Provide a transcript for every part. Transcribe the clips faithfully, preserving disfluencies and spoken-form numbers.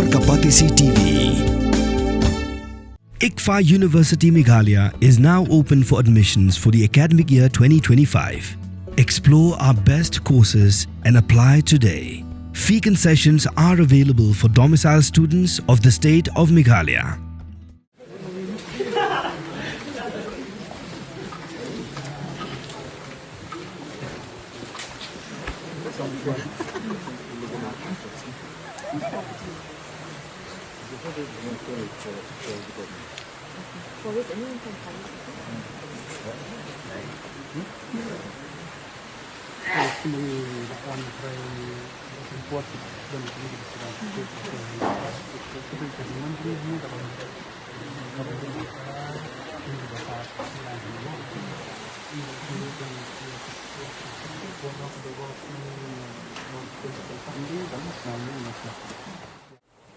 Kapatisi T V. ICFAI University Meghalaya is now open for admissions for the academic year twenty twenty-five. Explore our best courses and apply today. Fee concessions are available for domicile students of the state of Meghalaya.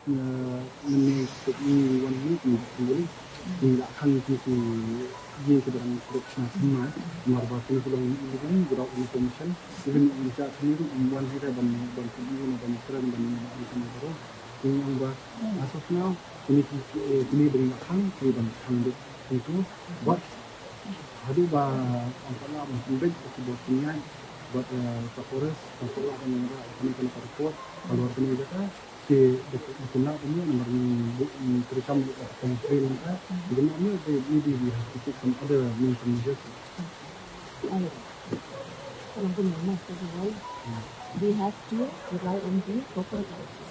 Nga, nga ne, ngi wan hangne, ngi, ngi, ngi lah khang ki, ki, ïing ki dang production na sima, namar ba kine ki long illegal, without any permission. Even ngi cha kine ruh, ngi wan hangne ban, ban pynïoh, ban kren, ban, ban kren baroh. Ngi ong ba, as of now, kine ki, ki, eh, kine ba ngi lah khang, ki ban khang dei. Itu, but haduh ba, ong pat lah ban pynbeit, ki bor pynïaid, but, eh, ka forest, ong pat lah ban ngi, kane, kane ka report, halor kane ka jaka, Ki dei, dei kynnoh kumne namar ngi bu-, ngi treikam ïa ka kong free mynta. Dei kynnoh kumne, they, maybe we have to take some other means and measures. Alright. Kalau kumne, first of all, we have to rely on the proper authorities.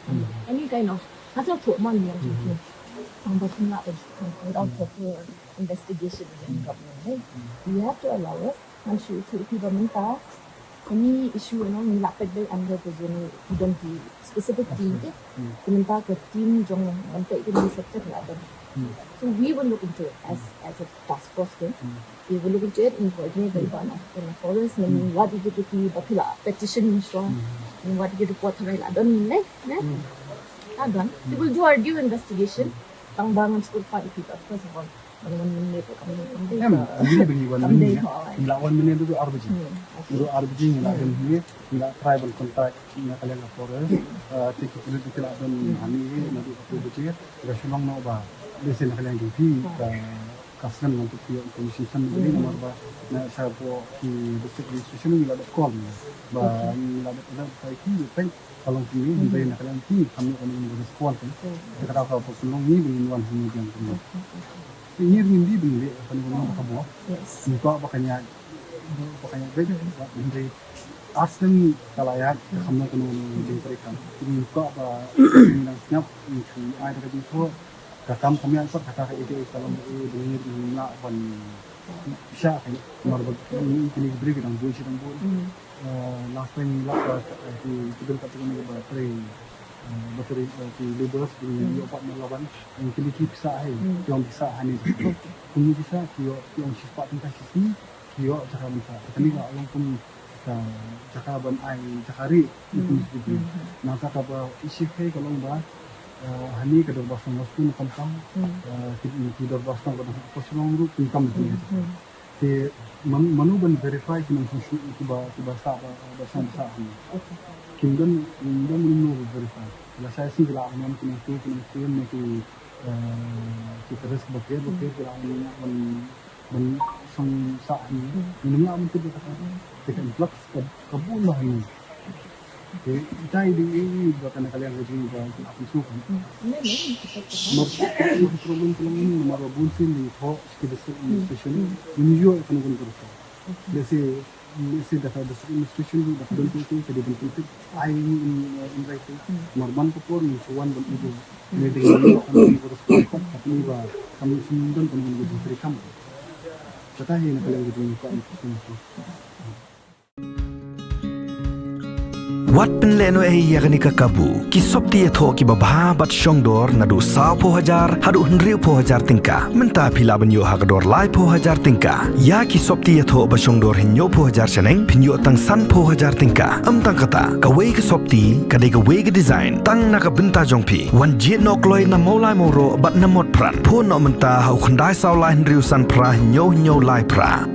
Any kind of, hasa thok man yang tu. Tang ba kynnoh without proper investigation in government, eh? We have to allow us. Ngan shu ïathuh ïa phi ba mynta kane issue, you know, ngi la peit beit under the zonal, ki don ki specific team te. Ki mynta ka team jong ban peit kane sector la don. So we will look into it as, as a task force team. We will look into it in coordinate with the Department of Forest, and what is it that ki ba phi la petition issue, and what is it report la don ne, ne? La don. We will do our due investigation. Tang ba ngan shu kyrpad ïa phi, of course, of course. Ban wan mynne ruh kam dei. Em, ka, ngi ba ngi wan kam mynne, dei ka, ngi la wan mynne ruh ar baje. Hmm, okay. Ruh ar baje ngi la don hangne, ngi la try ban contact na ka liang ka forest. Ah, te ki pulit ki la don hangne naduh ka baje. Ka shu long noh ba lehse na ka liang jong phi ka, ka snem ngan tup ïa information snem ngi namar ba na shapoh ki district administration ngi la dep call ba ngi la dep alert ba ki pyn Ka long kumne, hynrei na ka liang phi, kam ïoh kano kano ka response kan. Te kata ka pynlong ngi ba ngin wan hangne biang kumne. Te ngi ruh ngim dei ban leh kano kano ka bor. Ngi kwah ba kan ïaid, ba kan ïaid beit, hynrei ar snem ka la ïaid, ka kam long kano kano ka jingtreikam. Ngi kwah ba ngi nang sngap, ngi shu ai da ka jingthoh, ka kam kam ïaid pat, kata ka ïa ka long ba ngi ruh ngim lah ban shah kan. Namar ba kine ki briew ki dang bun shi dang bun. Eh, last time ngi lap, eh, ki, ki don katto katne ba trei, eh, ba trei, eh, ki labourers ki ïoh pat na Laban. Kine ki pisa hi, ki ong pisa hani. Kumne pisa ki ïoh, ki ong shispah tyngka shi sngi, ki ïoh jaka ban sah. Kane ka long kum ka jaka ban ai jaka rieh. Kumne ki briew. Nangta kaba issue hi ka long ba, eh, hani ka dorbar shnong Westphalia kam kam, eh, ki, ki dorbar shnong ka dang ha Shillong ruh kam kam. Te man-, mano ban verify ki nongshong shnong kiba, kiba sah ba, ba sah, ba sah hangne. Kim don, kim don mano mano ban verify. Lashai sngi ki la ong ki nongshong, ki nongshong ne ki, eh, ki terrorist ba pher ba pher ki la ong ban, ban shong sah hangne. Ngim lah ban tip ïa kata. Te ka influx ka, ka bun bha hangne. Te ita i dei i ba kane ka liang ka jong i ba ki la pynsngew kan. Namar ka problem ka long namar ba bun sien i thoh ki district administration. Ngim ïoh ïa kano kano ka report. Lehse, lehse da ka district administration ruh da ka don tei tei ka dei ban pyntip ai in, in writing. Namar man ka por ngin sa wan ban ïoh. Lehse ngim ïoh kano kano ka report ka pynlong ba kam shym don kano kano ka jingtreikam. Kata hi na ka liang ka jong i ba ki la pynsngew. Wat pynlehnohei ïa kane ka kabu. Ki sopti ïathoh kiba bha bad shongdor naduh sawphew hajar haduh hynriewphew hajar tyngka. Mynta phi lah ban ïoh ha ka dor laiphew hajar tyngka. Ïa ki sopti ïathoh ba shongdor hynñiewphew hajar shaneng phin ïoh tang sanphew hajar tyngka. Ym tang kata, kawei ka sopti ka dei kawei ka design tang na ka bynta jong phi. Wan jied noh kloi na Mawlai Mawroh bad na Motphran. Phone noh mynta ha u khyndai saw lai hynriew san phra hynñiew hynñiew lai phra.